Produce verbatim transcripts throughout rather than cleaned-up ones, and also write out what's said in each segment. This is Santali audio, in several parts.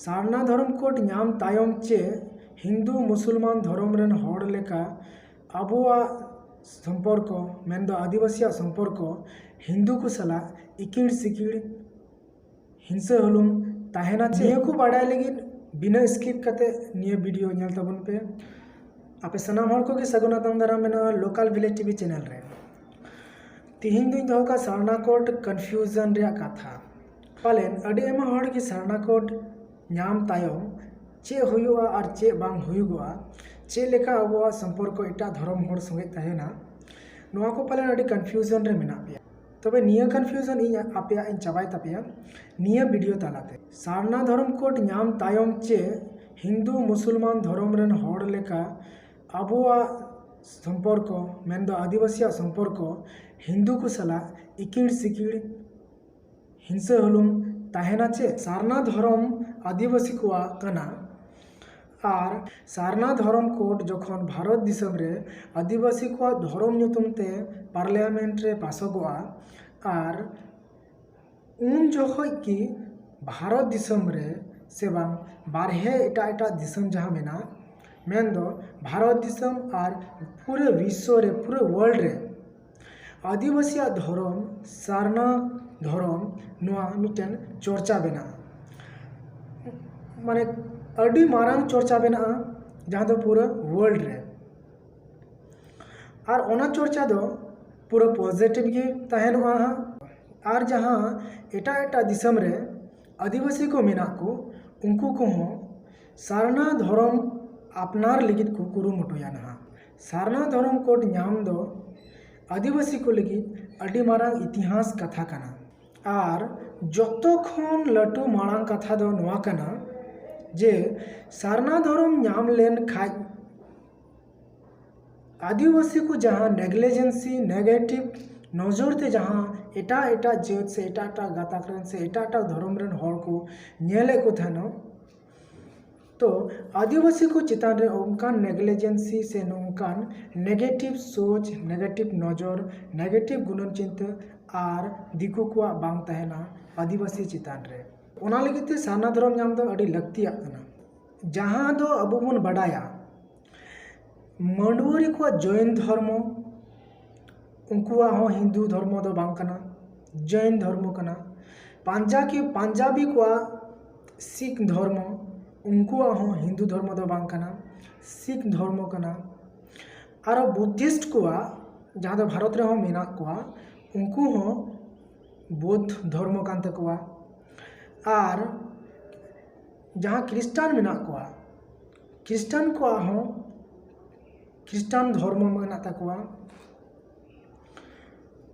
ᱥᱟᱨᱱᱟ ᱫᱷᱚᱨᱚᱢ ᱠᱳᱰ ᱧᱟᱢ ᱛᱟᱭᱚᱢ ᱪᱮ ᱦᱤᱱᱫᱩ ᱢᱩᱥᱚᱞᱢᱟᱱ ᱫᱷᱚᱨᱚᱢ ᱨᱮᱱ ᱦᱚᱲ ᱞᱮᱠᱟ ᱟᱵᱚᱣᱟᱜ ᱥᱚᱢᱯᱚᱨᱠᱚ, ᱢᱮᱱᱫᱚ ᱟᱹᱫᱤᱵᱟᱹᱥᱤᱭᱟᱜ ᱥᱚᱢᱯᱚᱨᱠᱚ ᱦᱤᱱᱫᱩ ᱠᱚ ᱥᱟᱞᱟᱜ ᱤᱠᱤᱲ ᱥᱤᱠᱤᱲ, ᱦᱤᱝᱥᱟᱹ ᱦᱩᱞᱩᱢ ᱛᱟᱦᱮᱱᱟ ᱪᱮ? ᱱᱤᱭᱟᱹ ᱠᱚ ᱵᱟᱰᱟᱭ ᱞᱟᱹᱜᱤᱫ ᱵᱤᱱᱟᱹ skip ᱠᱟᱛᱮ ᱱᱤᱭᱟᱹ video ᱧᱮᱞ ᱛᱟᱵᱚᱱ ᱯᱮ᱾ ᱟᱯᱮ ᱥᱟᱱᱟᱢ ᱦᱚᱲ ᱠᱚᱜᱮ ᱥᱟᱹᱜᱩᱱ ᱟᱛᱟᱝ ᱫᱟᱨᱟᱢ ᱢᱮᱱᱟᱜᱼᱟ Local Village TV channel ᱨᱮ᱾ ᱛᱤᱦᱤᱧ ᱫᱚᱧ ᱫᱚᱦᱚ ᱠᱟᱜᱼᱟ ᱥᱟᱨᱱᱟ ᱠᱳᱰ confusion ᱨᱮᱭᱟᱜ ᱠᱟᱛᱷᱟ᱾ ᱯᱟᱞᱮᱱ ᱟᱹᱰᱤ ᱟᱭᱢᱟ ᱦᱚᱲ ᱜᱮ ᱥᱟᱨᱱᱟ ᱠᱳᱰ ᱧᱟᱢ ᱛᱟᱭᱚᱢ ᱪᱮᱫ ᱦᱩᱭᱩᱜᱼᱟ ᱟᱨ ᱪᱮᱫ ᱵᱟᱝ ᱦᱩᱭᱩᱜᱚᱜᱼᱟ, ᱪᱮᱫ ᱞᱮᱠᱟ ᱟᱵᱚᱣᱟᱜ ᱥᱚᱢᱯᱚᱨᱠᱚ ᱮᱴᱟᱜ ᱫᱷᱚᱨᱚᱢ ᱦᱚᱲ ᱥᱚᱸᱜᱮ ᱛᱟᱦᱮᱱᱟ, ᱱᱚᱣᱟ ᱠᱚ ᱯᱟᱞᱮᱱ ᱟᱹᱰᱤ confusion ᱨᱮ ᱢᱮᱱᱟᱜ ᱯᱮᱭᱟ᱾ ᱛᱚᱵᱮ ᱱᱤᱭᱟᱹ confusion ᱤᱧ ᱟᱯᱮᱭᱟᱜ ᱤᱧ ᱪᱟᱵᱟᱭ ᱛᱟᱯᱮᱭᱟ ᱱᱤᱭᱟᱹ video ᱛᱟᱞᱟᱛᱮ᱾ ᱥᱟᱨᱱᱟ ᱫᱷᱚᱨᱚᱢ ᱠᱳᱰ ᱧᱟᱢ ᱛᱟᱭᱚᱢ ᱪᱮ ᱦᱤᱱᱫᱩ ᱢᱩᱥᱚᱞᱢᱟᱱ ᱫᱷᱚᱨᱚᱢ ᱨᱮᱱ ᱦᱚᱲ ᱞᱮᱠᱟ ᱟᱵᱚᱣᱟᱜ ᱥᱚᱢᱯᱚᱨᱠᱚ, ᱢᱮᱱᱫᱚ ᱟᱹᱫᱤᱵᱟᱹᱥᱤᱭᱟᱜ ᱥᱚᱢᱯᱚᱨᱠᱚ ᱦᱤᱱᱫᱩ ᱠᱚ ᱥᱟᱞᱟᱜ ᱤᱠᱤᱲ ᱥᱤᱠᱤᱲ, ᱦᱤᱝᱥᱟᱹ ᱦᱩᱞᱩᱢ ᱛᱟᱦᱮᱱᱟ ᱪᱮ? ᱥᱟᱨᱱᱟ ᱫᱷᱚᱨᱚᱢ ᱟᱹᱫᱤᱵᱟᱹᱥᱤ ᱠᱚᱣᱟᱜ ᱠᱟᱱᱟ᱾ ᱟᱨ ᱥᱟᱨᱱᱟ ᱫᱷᱚᱨᱚᱢ ᱠᱳᱰ ᱡᱚᱠᱷᱚᱱ ᱵᱷᱟᱨᱚᱛ ᱫᱤᱥᱚᱢ ᱨᱮ ᱟᱹᱫᱤᱵᱟᱹᱥᱤ ᱠᱚᱣᱟᱜ ᱫᱷᱚᱨᱚᱢ ᱧᱩᱛᱩᱢ ᱛᱮ parliament ᱨᱮ ᱯᱟᱥᱚᱜᱚᱜᱼᱟ ᱟᱨ ᱩᱱ ᱡᱚᱠᱷᱚᱡ ᱜᱮ ᱵᱷᱟᱨᱚᱛ ᱫᱤᱥᱚᱢ ᱨᱮ ᱥᱮ ᱵᱟᱝ ᱵᱟᱨᱦᱮ ᱮᱴᱟᱜ ᱮᱴᱟᱜ ᱫᱤᱥᱚᱢ ᱡᱟᱦᱟᱸ ᱢᱮᱱᱟᱜ, ᱢᱮᱱᱫᱚ ᱵᱷᱟᱨᱚᱛ ᱫᱤᱥᱚᱢ ᱟᱨ ᱯᱩᱨᱟᱹ ᱵᱤᱥᱥᱚ ᱨᱮ, ᱯᱩᱨᱟᱹ world ᱨᱮ ᱟᱹᱫᱤᱵᱟᱹᱥᱤᱭᱟᱜ ᱫᱷᱚᱨᱚᱢ, ᱥᱟᱨᱱᱟ ᱫᱷᱚᱨᱚᱢ, ᱱᱚᱣᱟ ᱢᱤᱫᱴᱮᱱ ᱪᱚᱨᱪᱟ ᱢᱮᱱᱟᱜᱼᱟ᱾ ᱢᱟᱱᱮ ᱟᱹᱰᱤ ᱢᱟᱨᱟᱝ ᱪᱚᱨᱪᱟ ᱢᱮᱱᱟᱜᱼᱟ, ᱡᱟᱦᱟᱸ ᱫᱚ ᱯᱩᱨᱟᱹ world ᱨᱮ᱾ ᱟᱨ ᱚᱱᱟ ᱪᱚᱨᱪᱟ ᱫᱚ ᱯᱩᱨᱟᱹ positive ᱜᱮ ᱛᱟᱦᱮᱱᱚᱜᱼᱟ ᱦᱟᱸᱜ᱾ ᱟᱨ ᱡᱟᱦᱟᱸ ᱮᱴᱟᱜ ᱮᱴᱟᱜ ᱫᱤᱥᱚᱢ ᱨᱮ ᱟᱹᱫᱤᱵᱟᱹᱥᱤ ᱠᱚ ᱢᱮᱱᱟᱜ ᱠᱚ, ᱩᱱᱠᱩ ᱠᱚᱦᱚᱸ ᱥᱟᱨᱱᱟ ᱫᱷᱚᱨᱚᱢ ᱟᱯᱱᱟᱨ ᱞᱟᱹᱜᱤᱫ ᱠᱚ ᱠᱩᱨᱩᱢᱩᱴᱩᱭᱟ ᱱᱟᱦᱟᱜ᱾ ᱥᱟᱨᱱᱟ ᱫᱷᱚᱨᱚᱢ ᱠᱳᱰ ᱧᱟᱢ ᱫᱚ ᱟᱹᱫᱤᱵᱟᱹᱥᱤ ᱠᱚ ᱞᱟᱹᱜᱤᱫ ᱟᱹᱰᱤ ᱢᱟᱨᱟᱝ ᱤᱛᱤᱦᱟᱥ ᱠᱟᱛᱷᱟ ᱠᱟᱱᱟ᱾ ᱟᱨ ᱡᱚᱛᱚ ᱠᱷᱚᱱ ᱞᱟᱹᱴᱩ ᱢᱟᱲᱟᱝ ᱠᱟᱛᱷᱟ ᱫᱚ ᱱᱚᱣᱟ ᱠᱟᱱᱟ ᱡᱮ ᱥᱟᱨᱱᱟ ᱫᱷᱚᱨᱚᱢ ᱧᱟᱢ ᱞᱮᱱ ᱠᱷᱟᱡ ᱟᱹᱫᱤᱵᱟᱹᱥᱤ ᱠᱚ ᱡᱟᱦᱟᱸ negligence, negative ᱱᱚᱡᱚᱨ ᱛᱮ ᱡᱟᱦᱟᱸ ᱮᱴᱟᱜ ᱮᱴᱟᱜ ᱡᱟᱹᱛ ᱥᱮ ᱮᱴᱟᱜ ᱮᱴᱟᱜ ᱜᱟᱛᱟᱠ ᱨᱮᱱ ᱥᱮ ᱮᱴᱟᱜ ᱮᱴᱟᱜ ᱫᱷᱚᱨᱚᱢ ᱨᱮᱱ ᱦᱚᱲ ᱠᱚ ᱧᱮᱞᱮᱫ ᱠᱚ ᱛᱟᱦᱮᱱᱚᱜ, ᱛᱚ ᱟᱹᱫᱤᱵᱟᱹᱥᱤ ᱠᱚ ᱪᱮᱛᱟᱱ ᱨᱮ ᱚᱱᱠᱟᱱ negligence ᱥᱮ ᱱᱚᱝᱠᱟᱱ negative ᱥᱳᱪ, negative ᱱᱚᱡᱚᱨ, negative ᱜᱩᱱᱟᱹᱱ ᱪᱤᱱᱛᱟᱹ ᱟᱨ ᱫᱤᱠᱩ ᱠᱚᱣᱟᱜ ᱵᱟᱝ ᱛᱟᱦᱮᱱᱟ ᱟᱹᱫᱤᱵᱟᱹᱥᱤ ᱪᱮᱛᱟᱱ ᱨᱮ᱾ ᱚᱱᱟ ᱞᱟᱹᱜᱤᱫ ᱛᱮ ᱥᱟᱨᱱᱟ ᱫᱷᱚᱨᱚᱢ ᱧᱟᱢ ᱫᱚ ᱟᱹᱰᱤ ᱞᱟᱹᱠᱛᱤᱭᱟᱜ ᱠᱟᱱᱟ᱾ ᱡᱟᱦᱟᱸ ᱫᱚ ᱟᱵᱚ ᱵᱚᱱ ᱵᱟᱰᱟᱭᱟ, ᱢᱟᱹᱰᱣᱟᱹᱨᱤ ᱠᱚᱣᱟᱜ ᱡᱚᱭᱱ ᱫᱷᱚᱨᱢᱚ, ᱩᱱᱠᱩᱣᱟᱜ ᱦᱚᱸ ᱦᱤᱱᱫᱩ ᱫᱷᱚᱨᱢᱚ ᱫᱚ ᱵᱟᱝ ᱠᱟᱱᱟ, ᱡᱚᱭᱱ ᱫᱷᱚᱨᱢᱚ ᱠᱟᱱᱟ᱾ ᱯᱟᱧᱡᱟᱵᱤ ᱯᱟᱧᱡᱟᱵᱤ ᱠᱚᱣᱟᱜ ᱥᱤᱠᱷ ᱫᱷᱚᱨᱢᱚ, ᱩᱱᱠᱩᱣᱟᱜ ᱦᱚᱸ ᱦᱤᱱᱫᱩ ᱫᱷᱚᱨᱢᱚ ᱫᱚ ᱵᱟᱝ ᱠᱟᱱᱟ, ᱥᱤᱠᱷ ᱫᱷᱚᱨᱢᱚ ᱠᱟᱱᱟ᱾ ᱟᱨᱚ ᱵᱩᱫᱽᱫᱷᱤᱥᱴ ᱠᱚᱣᱟᱜ, ᱡᱟᱦᱟᱸ ᱫᱚ ᱵᱷᱟᱨᱚᱛ ᱨᱮᱦᱚᱸ ᱢᱮᱱᱟᱜ ᱠᱚᱣᱟ, ᱩᱱᱠᱩ ᱦᱚᱸ ᱵᱳᱫᱽᱫᱷ ᱫᱷᱚᱨᱢᱚ ᱠᱟᱱ ᱛᱟᱠᱚᱣᱟ᱾ ᱟᱨ ᱡᱟᱦᱟᱸ ᱠᱷᱨᱤᱥᱴᱟᱱ ᱢᱮᱱᱟᱜ ᱠᱚᱣᱟ, ᱠᱷᱨᱤᱥᱴᱟᱱ ᱠᱚᱣᱟᱜ ᱦᱚᱸ ᱠᱷᱨᱤᱥᱴᱟᱱ ᱫᱷᱚᱨᱢᱚ ᱢᱮᱱᱟᱜ ᱛᱟᱠᱚᱣᱟ᱾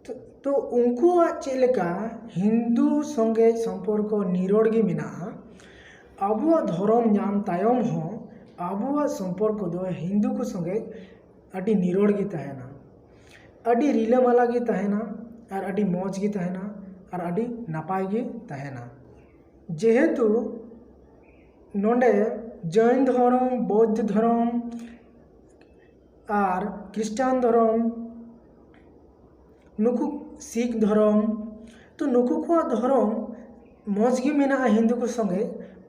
ᱛᱚ, ᱛᱚ ᱩᱱᱠᱩᱣᱟᱜ ᱪᱮᱫ ᱞᱮᱠᱟ ᱦᱤᱱᱫᱩ ᱥᱚᱸᱜᱮ ᱥᱚᱢᱯᱚᱨᱠᱚ ᱱᱤᱨᱚᱲ ᱜᱮ ᱢᱮᱱᱟᱜᱼᱟ, ᱟᱵᱚᱣᱟᱜ ᱫᱷᱚᱨᱚᱢ ᱧᱟᱢ ᱛᱟᱭᱚᱢ ᱦᱚᱸ ᱟᱵᱚᱣᱟᱜ ᱥᱚᱢᱯᱚᱨᱠᱚ ᱫᱚ ᱦᱤᱱᱫᱩ ᱠᱚ ᱥᱚᱸᱜᱮ ᱟᱹᱰᱤ ᱱᱤᱨᱚᱲ ᱜᱮ ᱛᱟᱦᱮᱱᱟ, ᱟᱹᱰᱤ ᱨᱤᱞᱟᱹᱢᱟᱞᱟ ᱜᱮ ᱛᱟᱦᱮᱱᱟ, ᱟᱨ ᱟᱹᱰᱤ ᱢᱚᱡᱽ ᱜᱮ ᱛᱟᱦᱮᱱᱟ, ᱟᱨ ᱟᱹᱰᱤ ᱱᱟᱯᱟᱭ ᱜᱮ ᱛᱟᱦᱮᱱᱟ᱾ ᱡᱮᱦᱮᱛᱩ ᱱᱚᱰᱮ ᱡᱚᱭᱱ ᱫᱷᱚᱨᱚᱢ, ᱵᱳᱫᱽᱫᱷ ᱫᱷᱚᱨᱚᱢ ᱟᱨ ᱠᱷᱨᱤᱥᱴᱟᱱ ᱫᱷᱚᱨᱚᱢ, ᱱᱩᱠᱩ ᱥᱤᱠᱷ ᱫᱷᱚᱨᱚᱢ, ᱛᱚ ᱱᱩᱠᱩ ᱠᱚᱣᱟᱜ ᱫᱷᱚᱨᱚᱢ ᱢᱚᱡᱽ ᱜᱮ ᱢᱮᱱᱟᱜᱼᱟ ᱦᱤᱱᱫᱩ ᱠᱚ ᱥᱚᱸᱜᱮ,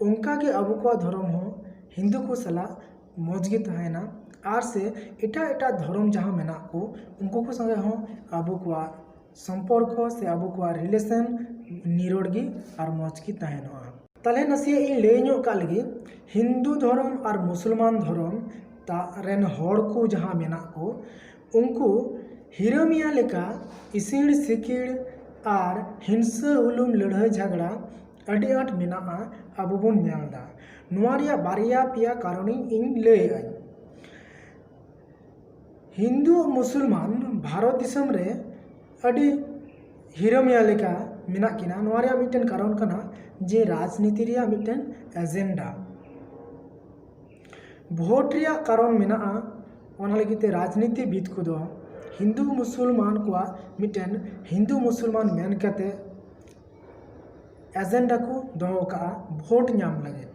ᱚᱱᱠᱟ ᱜᱮ ᱟᱵᱚ ᱠᱚᱣᱟᱜ ᱫᱷᱚᱨᱚᱢ ᱦᱚᱸ ᱦᱤᱱᱫᱩ ᱠᱚ ᱥᱟᱞᱟᱜ ᱢᱚᱡᱽ ᱜᱮ ᱛᱟᱦᱮᱱᱟ᱾ ᱟᱨ ᱥᱮ ᱮᱴᱟᱜ ᱮᱴᱟᱜ ᱫᱷᱚᱨᱚᱢ ᱡᱟᱦᱟᱸ ᱢᱮᱱᱟᱜ ᱠᱚ, ᱩᱱᱠᱩ ᱠᱚ ᱥᱚᱸᱜᱮ ᱦᱚᱸ ᱟᱵᱚ ᱠᱚᱣᱟᱜ ᱥᱚᱢᱯᱚᱨᱠᱚ ᱥᱮ ᱟᱵᱚ ᱠᱚᱣᱟᱜ relation ᱱᱤᱨᱚᱲ ᱜᱮ ᱟᱨ ᱢᱚᱡᱽ ᱜᱮ ᱛᱟᱦᱮᱱᱚᱜᱼᱟ᱾ ᱛᱟᱦᱞᱮ ᱱᱟᱥᱮᱭᱟᱜ ᱤᱧ ᱞᱟᱹᱭ ᱧᱚᱜ ᱠᱟᱜ ᱞᱮᱜᱮ, ᱦᱤᱱᱫᱩ ᱫᱷᱚᱨᱚᱢ ᱟᱨ ᱢᱩᱥᱚᱞᱢᱟᱱ ᱫᱷᱚᱨᱚᱢ ᱛᱟ-, ᱨᱮᱱ ᱦᱚᱲ ᱠᱚ ᱡᱟᱦᱟᱸ ᱢᱮᱱᱟᱜ ᱠᱚ, ᱩᱱᱠᱩ ᱦᱤᱨᱟᱹᱢᱤᱭᱟ ᱞᱮᱠᱟ ᱤᱥᱤᱲ ᱥᱤᱠᱤᱲ ᱟᱨ ᱦᱤᱝᱥᱟᱹ ᱦᱩᱞᱩᱢ ᱞᱟᱹᱲᱦᱟᱹᱭ ᱡᱷᱟᱜᱽᱲᱟ ᱟᱹᱰᱤ ᱟᱸᱴ ᱢᱮᱱᱟᱜᱼᱟ, ᱟᱵᱚ ᱵᱚᱱ ᱧᱮᱞ ᱮᱫᱟ᱾ ᱱᱚᱣᱟ ᱨᱮᱭᱟᱜ ᱵᱟᱨᱭᱟ ᱯᱮᱭᱟ ᱠᱟᱨᱚᱱᱤᱧ ᱤᱧ ᱞᱟᱹᱭᱮᱫᱼᱟᱹᱧ᱾ ᱦᱤᱱᱫᱩ ᱢᱩᱥᱚᱞᱢᱟᱱ ᱵᱷᱟᱨᱚᱛ ᱫᱤᱥᱚᱢ ᱨᱮ ᱟᱹᱰᱤ ᱦᱤᱨᱟᱹᱢᱤᱭᱟ ᱞᱮᱠᱟ ᱢᱮᱱᱟᱜ ᱠᱤᱱᱟ᱾ ᱱᱚᱣᱟ ᱨᱮᱭᱟᱜ ᱢᱤᱫᱴᱮᱱ ᱠᱟᱨᱚᱱ ᱠᱟᱱᱟ ᱡᱮ ᱨᱟᱡᱽᱱᱤᱛᱤ ᱨᱮᱭᱟᱜ ᱢᱤᱫᱴᱮᱱ agenda᱾ ᱵᱷᱳᱴ ᱨᱮᱭᱟᱜ ᱠᱟᱨᱚᱱ ᱢᱮᱱᱟᱜᱼᱟ, ᱚᱱᱟ ᱞᱟᱹᱜᱤᱫ ᱛᱮ ᱨᱟᱡᱽᱱᱤᱛᱤᱵᱤᱫ ᱠᱚᱫᱚ ᱦᱤᱱᱫᱩ ᱢᱩᱥᱚᱞᱢᱟᱱ ᱠᱚᱣᱟᱜ ᱢᱤᱫᱴᱮᱱ ᱦᱤᱱᱫᱩ ᱢᱩᱥᱚᱞᱢᱟᱱ ᱢᱮᱱ ᱠᱟᱛᱮ agenda ᱠᱚ ᱫᱚᱦᱚ ᱠᱟᱜᱼᱟ ᱵᱷᱳᱴ ᱧᱟᱢ ᱞᱟᱹᱜᱤᱫ᱾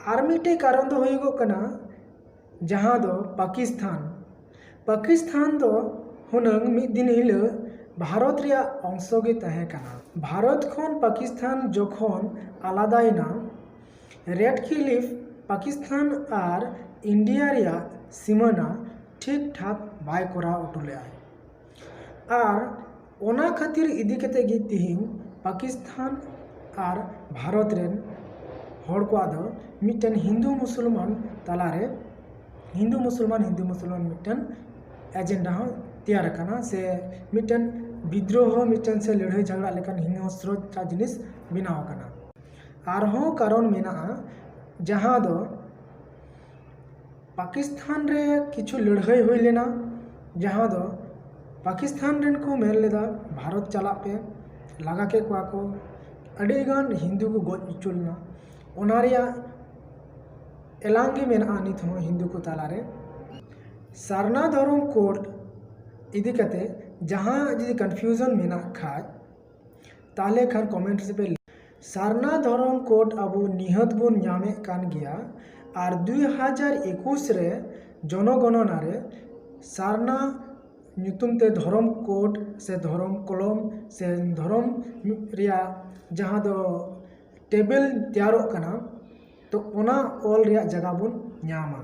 ᱟᱨ ᱢᱤᱫᱴᱮᱱ ᱠᱟᱨᱚᱱ ᱫᱚ ᱦᱩᱭᱩᱜᱚᱜ ᱠᱟᱱᱟ ᱡᱟᱦᱟᱸ ᱫᱚ ᱯᱟᱠᱤᱥᱛᱷᱟᱱ᱾ ᱯᱟᱠᱤᱥᱛᱷᱟᱱ ᱫᱚ ᱦᱩᱱᱟᱹᱝ ᱢᱤᱫ ᱫᱤᱱ ᱦᱤᱞᱳᱜ ᱵᱷᱟᱨᱚᱛ ᱨᱮᱭᱟᱜ ᱚᱝᱥᱚ ᱜᱮ ᱛᱟᱦᱮᱸ ᱠᱟᱱᱟ᱾ ᱵᱷᱟᱨᱚᱛ ᱠᱷᱚᱱ ᱯᱟᱠᱤᱥᱛᱷᱟᱱ ᱡᱚᱠᱷᱚᱱ ᱟᱞᱟᱫᱟᱭᱮᱱᱟ, ᱨᱮᱰ ᱠᱷᱤᱞᱤᱯᱷ ᱯᱟᱠᱤᱥᱛᱷᱟᱱ ᱟᱨ ᱤᱱᱰᱤᱭᱟ ᱨᱮᱭᱟᱜ ᱥᱤᱢᱟᱹᱱᱟ ᱴᱷᱤᱠ ᱴᱷᱟᱠ ᱵᱟᱭ ᱠᱚᱨᱟᱣ ᱦᱚᱴᱚ ᱞᱮᱫᱼᱟ᱾ ᱟᱨ ᱚᱱᱟ ᱠᱷᱟᱹᱛᱤᱨ ᱤᱫᱤ ᱠᱟᱛᱮ ᱜᱮ ᱛᱤᱦᱤᱧ ᱯᱟᱠᱤᱥᱛᱷᱟᱱ ᱟᱨ ᱵᱷᱟᱨᱚᱛ ᱨᱮᱱ ᱦᱚᱲ ᱠᱚᱣᱟᱜ ᱫᱚ ᱢᱤᱫᱴᱮᱱ ᱦᱤᱱᱫᱩ ᱢᱩᱥᱚᱞᱢᱟᱱ ᱛᱟᱞᱟᱨᱮ ᱦᱤᱱᱫᱩ ᱢᱩᱥᱚᱞᱢᱟᱱ ᱦᱤᱱᱫᱩ ᱢᱩᱥᱚᱞᱢᱟᱱ ᱢᱤᱫᱴᱮᱱ ᱮᱡᱮᱱᱰᱟ ᱦᱚᱸ ᱛᱮᱭᱟᱨ ᱟᱠᱟᱱᱟ, ᱥᱮ ᱢᱤᱫᱴᱮᱱ ᱵᱤᱫᱽᱨᱳᱦᱚ ᱢᱤᱫᱴᱮᱱ ᱥᱮ ᱞᱟᱹᱲᱦᱟᱹᱭ ᱡᱷᱟᱜᱽᱲᱟ ᱞᱮᱠᱟᱱ ᱦᱤᱝᱥᱨᱚ ᱡᱤᱱᱤᱥ ᱵᱮᱱᱟᱣ ᱟᱠᱟᱱᱟ᱾ ᱟᱨᱦᱚᱸ ᱠᱟᱨᱚᱱ ᱢᱮᱱᱟᱜᱼᱟ, ᱡᱟᱦᱟᱸ ᱫᱚ ᱯᱟᱠᱤᱥᱛᱷᱟᱱ ᱨᱮ ᱠᱤᱪᱷᱩ ᱞᱟᱹᱲᱦᱟᱹᱭ ᱦᱩᱭ ᱞᱮᱱᱟ, ᱡᱟᱦᱟᱸ ᱫᱚ ᱯᱟᱠᱤᱥᱛᱷᱟᱱ ᱨᱮᱱ ᱠᱚ ᱢᱮᱱ ᱞᱮᱫᱟ, "ᱵᱷᱟᱨᱚᱛ ᱪᱟᱞᱟᱜ ᱯᱮ", ᱞᱟᱜᱟ ᱠᱮᱫ ᱠᱚᱣᱟ ᱠᱚ, ᱟᱹᱰᱤᱜᱟᱱ ᱦᱤᱱᱫᱩ ᱠᱚ ᱜᱚᱡ ᱦᱚᱪᱚ ᱞᱮᱱᱟ᱾ ᱚᱱᱟ ᱨᱮᱭᱟᱜ ᱮᱞᱟᱝ ᱜᱮ ᱢᱮᱱᱟᱜᱼᱟ ᱱᱤᱛ ᱦᱚᱸ ᱦᱤᱱᱫᱩ ᱠᱚ ᱛᱟᱞᱟᱨᱮ᱾ ᱥᱟᱨᱱᱟ ᱫᱷᱚᱨᱚᱢ ᱠᱳᱰ ᱤᱫᱤ ᱠᱟᱛᱮ ᱡᱟᱦᱟᱸ ᱡᱩᱫᱤ ᱠᱚᱱᱯᱷᱤᱭᱩᱡᱚᱱ ᱢᱮᱱᱟᱜ ᱠᱷᱟᱡ, ᱛᱟᱦᱚᱞᱮ ᱠᱷᱟᱱ ᱠᱚᱢᱮᱱᱴ ᱨᱮᱯᱮ ᱞᱟᱹᱭ᱾ ᱥᱟᱨᱱᱟ ᱫᱷᱚᱨᱚᱢ ᱠᱳᱰ ᱟᱵᱚ ᱱᱤᱦᱟᱹᱛ ᱵᱚᱱ ᱧᱟᱢᱮᱫ ᱠᱟᱱ ᱜᱮᱭᱟ, ᱟᱨ ᱫᱩᱭ ᱦᱟᱡᱟᱨ ᱮᱠᱩᱥ ᱨᱮ ᱡᱚᱱᱚᱜᱚᱱᱚᱱᱟ ᱨᱮ ᱥᱟᱨᱱᱟ ᱧᱩᱛᱩᱢ ᱛᱮ ᱫᱷᱚᱨᱚᱢ ᱠᱳᱰ ᱥᱮ ᱫᱷᱚᱨᱚᱢ ᱠᱚᱞᱚᱢ ᱥᱮ ᱫᱷᱚᱨᱚᱢ ᱨᱮᱭᱟᱜ ᱡᱟᱦᱟᱸ ᱫᱚ ᱴᱮᱵᱤᱞ ᱛᱮᱭᱟᱨᱚᱜ ᱠᱟᱱᱟ, ᱛᱚ ᱚᱱᱟ ᱚᱞ ᱨᱮᱭᱟᱜ ᱡᱟᱭᱜᱟ ᱵᱚᱱ ᱧᱟᱢᱟ,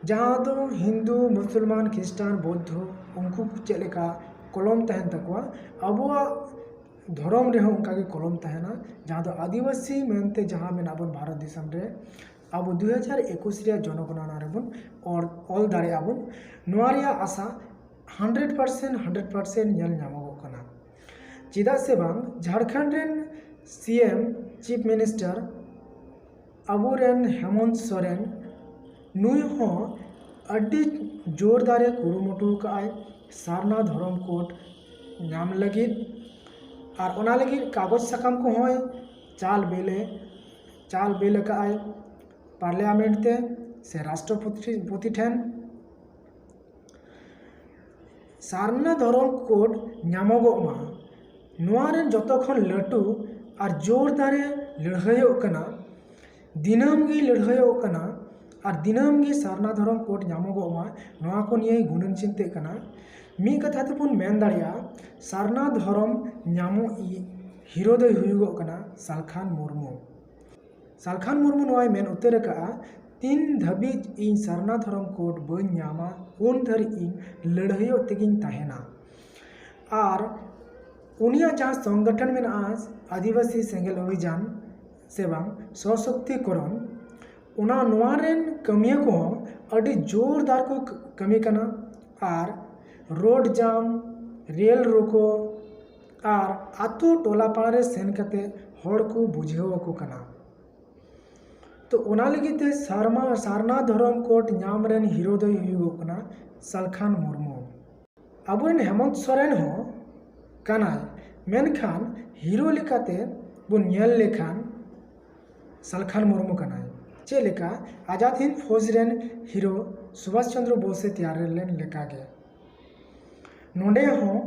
ᱡᱟᱦᱟᱸ ᱫᱚ ᱦᱤᱱᱫᱩ, ᱢᱩᱥᱚᱞᱢᱟᱱ, ᱠᱷᱨᱤᱥᱴᱟᱱ, ᱵᱳᱫᱽᱫᱷᱚ, ᱩᱱᱠᱩ ᱪᱮᱫ ᱞᱮᱠᱟ ᱠᱚᱞᱚᱢ ᱛᱟᱦᱮᱱ ᱛᱟᱠᱚᱣᱟ, ᱟᱵᱚᱣᱟᱜ ᱫᱷᱚᱨᱚᱢ ᱨᱮᱦᱚᱸ ᱚᱱᱠᱟᱜᱮ ᱠᱚᱞᱚᱢ ᱛᱟᱦᱮᱱᱟ, ᱡᱟᱦᱟᱸ ᱫᱚ ᱟᱹᱫᱤᱵᱟᱹᱥᱤ ᱢᱮᱱᱛᱮ ᱡᱟᱦᱟᱸ ᱢᱮᱱᱟᱜ ᱵᱚᱱ ᱵᱷᱟᱨᱚᱛ ᱫᱤᱥᱚᱢ ᱨᱮ, ᱟᱵᱚ ᱫᱩ ᱦᱟᱡᱟᱨ ᱮᱠᱩᱥ ᱨᱮᱭᱟᱜ ᱡᱚᱱᱚᱜᱚᱱᱚᱱᱟ ᱨᱮᱵᱚᱱ ᱚᱞ, ᱚᱞ ᱫᱟᱲᱮᱭᱟᱜᱼᱟ ᱵᱚᱱ᱾ ᱱᱚᱣᱟ ᱨᱮᱭᱟᱜ ᱟᱥᱟ ᱦᱟᱱᱰᱨᱮᱰ ᱯᱟᱨᱥᱮᱱᱴ, ᱦᱟᱱᱰᱨᱮᱰ ᱯᱟᱨᱥᱮᱱᱴ ᱧᱮᱞ ᱧᱟᱢᱚᱜᱚᱜ ᱠᱟᱱᱟ᱾ ᱪᱮᱫᱟᱜ ᱥᱮ ᱵᱟᱝ, ᱡᱷᱟᱲᱠᱷᱚᱸᱰ ᱨᱮᱱ ᱥᱤ ᱮᱢ, ᱪᱤᱯ ᱢᱤᱱᱤᱥᱴᱟᱨ, ᱟᱵᱚᱨᱮᱱ ᱦᱮᱢᱚᱱᱛ ᱥᱚᱨᱮᱱ, ᱱᱩᱭ ᱦᱚᱸ ᱟᱹᱰᱤ ᱡᱳᱨᱫᱟᱨᱮ ᱠᱩᱨᱩᱢᱩᱴᱩ ᱟᱠᱟᱫᱼᱟᱭ ᱥᱟᱨᱱᱟ ᱫᱷᱚᱨᱚᱢ ᱠᱳᱰ ᱧᱟᱢ ᱞᱟᱹᱜᱤᱫ᱾ ᱟᱨ ᱚᱱᱟ ᱞᱟᱹᱜᱤᱫ ᱠᱟᱜᱚᱡᱽ ᱥᱟᱠᱟᱢ ᱠᱚᱦᱚᱸᱭ ᱪᱟᱞ ᱵᱮᱞᱮ, ᱪᱟᱞ ᱵᱮᱞ ᱟᱠᱟᱫᱼᱟᱭ ᱯᱟᱨᱞᱤᱭᱟᱢᱮᱱᱴ ᱛᱮ ᱥᱮ ᱨᱟᱥᱴᱨᱚᱯᱚᱛᱤ, ᱯᱚᱛᱤ ᱴᱷᱮᱱ᱾ ᱥᱟᱨᱱᱟ ᱫᱷᱚᱨᱚᱢ ᱠᱳᱰ ᱧᱟᱢᱚᱜᱚᱜ ᱢᱟ, ᱱᱚᱣᱟ ᱨᱮᱱ ᱡᱚᱛᱚ ᱠᱷᱚᱱ ᱞᱟᱹᱴᱩ ᱟᱨ ᱡᱳᱨᱫᱟᱨᱮ ᱞᱟᱹᱲᱦᱟᱹᱭᱚᱜ ᱠᱟᱱᱟ, ᱫᱤᱱᱟᱹᱢ ᱜᱮ ᱞᱟᱹᱲᱦᱟᱹᱭᱚᱜ ᱠᱟᱱᱟ ᱟᱨ ᱫᱤᱱᱟᱹᱢ ᱜᱮ ᱥᱟᱨᱱᱟ ᱫᱷᱚᱨᱚᱢ ᱠᱳᱰ ᱧᱟᱢᱚᱜᱚᱜ ᱢᱟ, ᱱᱚᱣᱟ ᱠᱚ ᱱᱤᱭᱮ ᱜᱩᱱᱟᱹᱱ ᱪᱤᱱᱛᱟᱹᱜ ᱠᱟᱱᱟ᱾ ᱢᱤᱫ ᱠᱟᱛᱷᱟ ᱛᱮᱵᱚᱱ ᱢᱮᱱ ᱫᱟᱲᱮᱭᱟᱜᱼᱟ, ᱥᱟᱨᱱᱟ ᱫᱷᱚᱨᱚᱢ ᱧᱟᱢᱚᱜ ᱤᱡ ᱦᱤᱨᱳ ᱫᱚᱭ ᱦᱩᱭᱩᱜᱚᱜ ᱠᱟᱱᱟ ᱥᱟᱞᱠᱷᱟᱱ ᱢᱩᱨᱢᱩ᱾ ᱥᱟᱞᱠᱷᱟᱱ ᱢᱩᱨᱢᱩ ᱱᱚᱣᱟᱭ ᱢᱮᱱ ᱩᱛᱟᱹᱨ ᱟᱠᱟᱫᱼᱟ, "ᱛᱤᱱ ᱫᱷᱟᱹᱵᱤᱡ ᱤᱧ ᱥᱟᱨᱱᱟ ᱫᱷᱚᱨᱚᱢ ᱠᱳᱰ ᱵᱟᱹᱧ ᱧᱟᱢᱟ, ᱩᱱ ᱫᱷᱟᱹᱨᱤᱡ ᱤᱧ ᱞᱟᱹᱲᱦᱟᱹᱭᱚᱜ ᱛᱮᱜᱤᱧ ᱛᱟᱦᱮᱱᱟ᱾" ᱟᱨ ᱩᱱᱤᱭᱟᱜ ᱡᱟᱦᱟᱸ ᱥᱚᱝᱜᱚᱴᱷᱚᱱ ᱢᱮᱱᱟᱜᱼᱟ, ᱟᱹᱫᱤᱵᱟᱹᱥᱤ ᱥᱮᱸᱜᱮᱞ ᱚᱵᱷᱤᱡᱟᱱ ᱥᱮ ᱵᱟᱝ ᱥᱚᱥᱚᱠᱛᱤᱠᱚᱨᱚᱱ, ᱚᱱᱟ, ᱱᱚᱣᱟ ᱨᱮᱱ ᱠᱟᱹᱢᱤᱭᱟᱹ ᱠᱚᱦᱚᱸ ᱟᱹᱰᱤ ᱡᱳᱨᱫᱟᱨ ᱠᱚ ᱠᱟᱹᱢᱤ ᱠᱟᱱᱟ᱾ ᱟᱨ ᱨᱳᱰ ᱡᱟᱢ, ᱨᱮᱞ ᱨᱳᱠᱳ ᱟᱨ ᱟᱛᱳ ᱴᱚᱞᱟ ᱯᱟᱲᱟ ᱨᱮ ᱥᱮᱱ ᱠᱟᱛᱮ ᱦᱚᱲ ᱠᱚ ᱵᱩᱡᱷᱟᱹᱣ ᱟᱠᱚ ᱠᱟᱱᱟ᱾ ᱛᱚ, ᱚᱱᱟ ᱞᱟᱹᱜᱤᱫ ᱛᱮ ᱥᱟᱨᱢᱟ, ᱥᱟᱨᱱᱟ ᱫᱷᱚᱨᱚᱢ ᱠᱳᱰ ᱧᱟᱢ ᱨᱮᱱ ᱦᱤᱨᱳ ᱫᱚᱭ ᱦᱩᱭᱩᱜᱚᱜ ᱠᱟᱱᱟ ᱥᱟᱞᱠᱷᱟᱱ ᱢᱩᱨᱢᱩ᱾ ᱟᱵᱚᱨᱮᱱ ᱦᱮᱢᱚᱱᱛ ᱥᱚᱨᱮᱱ ᱦᱚᱸ ᱠᱟᱱᱟᱭ, ᱢᱮᱱᱠᱷᱟᱱ ᱦᱤᱨᱳ ᱞᱮᱠᱟᱛᱮ ᱵᱚᱱ ᱧᱮᱞ ᱞᱮᱠᱷᱟᱱ ᱥᱟᱞᱠᱷᱟᱱ ᱢᱩᱨᱢᱩ ᱠᱟᱱᱟᱭ᱾ ᱪᱮᱫ ᱞᱮᱠᱟ? ᱟᱡᱟᱫ ᱦᱤᱱᱫ ᱯᱷᱳᱡᱽ ᱨᱮᱱ ᱦᱤᱨᱳ ᱥᱩᱵᱷᱟᱥ ᱪᱚᱱᱫᱨᱚ ᱵᱳᱥ ᱮ ᱛᱮᱭᱟᱨ ᱞᱮᱱ ᱞᱮᱠᱟᱜᱮ, ᱱᱚᱰᱮ ᱦᱚᱸ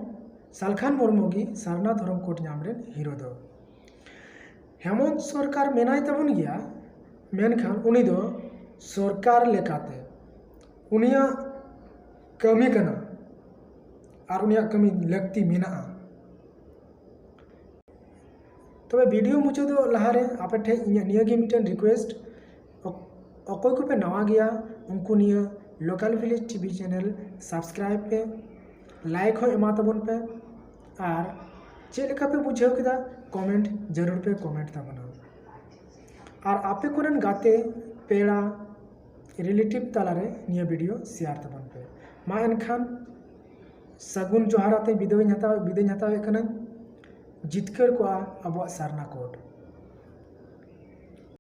ᱥᱟᱞᱠᱷᱟᱱ ᱢᱩᱨᱢᱩ ᱜᱮ ᱥᱟᱨᱱᱟ ᱫᱷᱚᱨᱚᱢ ᱠᱳᱰ ᱧᱟᱢ ᱨᱮᱱ ᱦᱤᱨᱳ ᱫᱚ᱾ ᱦᱮᱢᱚᱱᱛ ᱥᱚᱨᱠᱟᱨ ᱢᱮᱱᱟᱭ ᱛᱟᱵᱚᱱ ᱜᱮᱭᱟ, ᱢᱮᱱᱠᱷᱟᱱ ᱩᱱᱤ ᱫᱚ ᱥᱚᱨᱠᱟᱨ ᱞᱮᱠᱟᱛᱮ ᱩᱱᱤᱭᱟᱜ ᱠᱟᱹᱢᱤ ᱠᱟᱱᱟ ᱟᱨ ᱩᱱᱤᱭᱟᱜ ᱠᱟᱹᱢᱤ ᱞᱟᱹᱠᱛᱤ ᱢᱮᱱᱟᱜᱼᱟ᱾ ᱛᱚᱵᱮ ᱵᱷᱤᱰᱤᱭᱳ ᱢᱩᱪᱟᱹᱫᱚᱜ ᱞᱟᱦᱟᱨᱮ ᱟᱯᱮ ᱴᱷᱮᱱ ᱤᱧᱟᱹᱜ ᱱᱤᱭᱟᱹᱜᱮ ᱢᱤᱫᱴᱮᱱ ᱨᱤᱠᱩᱭᱮᱥᱴ, ᱚᱠ-, ᱚᱠᱚᱭ ᱠᱚᱯᱮ ᱱᱟᱣᱟ ᱜᱮᱭᱟ, ᱩᱱᱠᱩ ᱱᱤᱭᱟᱹ ᱞᱳᱠᱟᱞ ᱵᱷᱤᱞᱮᱡᱽ ᱴᱤᱵᱷᱤ ᱪᱮᱱᱮᱞ ᱥᱟᱵᱥᱠᱨᱟᱭᱤᱵ ᱯᱮ, ᱞᱟᱭᱤᱠ ᱦᱚᱸ ᱮᱢᱟ ᱛᱟᱵᱚᱱ ᱯᱮ, ᱟᱨ ᱪᱮᱫ ᱞᱮᱠᱟ ᱯᱮ ᱵᱩᱡᱷᱟᱹᱣ ᱠᱮᱫᱟ, ᱠᱚᱢᱮᱱᱴ ᱡᱟᱹᱨᱩᱲ ᱯᱮ ᱠᱚᱢᱮᱱᱴ ᱛᱟᱵᱚᱱᱟ᱾ ᱟᱨ ᱟᱯᱮ ᱠᱚᱨᱮᱱ ᱜᱟᱛᱮ, ᱯᱮᱲᱟ, ᱨᱤᱞᱮᱴᱤᱵᱷ ᱛᱟᱞᱟᱨᱮ ᱱᱤᱭᱟᱹ ᱵᱷᱤᱰᱤᱭᱳ ᱥᱮᱭᱟᱨ ᱛᱟᱵᱚᱱ ᱯᱮ᱾ ᱢᱟ ᱮᱱᱠᱷᱟᱱ, ᱥᱟᱹᱜᱩᱱ ᱡᱚᱦᱟᱨ ᱟᱛᱮ ᱵᱤᱫᱟᱹᱭ ᱦᱟᱛᱟᱣ, ᱵᱤᱫᱟᱹᱭ ᱦᱟᱛᱟᱣᱮᱫ ᱠᱟᱹᱱᱟᱹᱧ᱾ ᱡᱤᱛᱠᱟᱹᱨ ᱠᱚᱜᱼᱟ ᱟᱵᱚᱣᱟᱜ ᱥᱟᱨᱱᱟ ᱠᱳᱰ᱾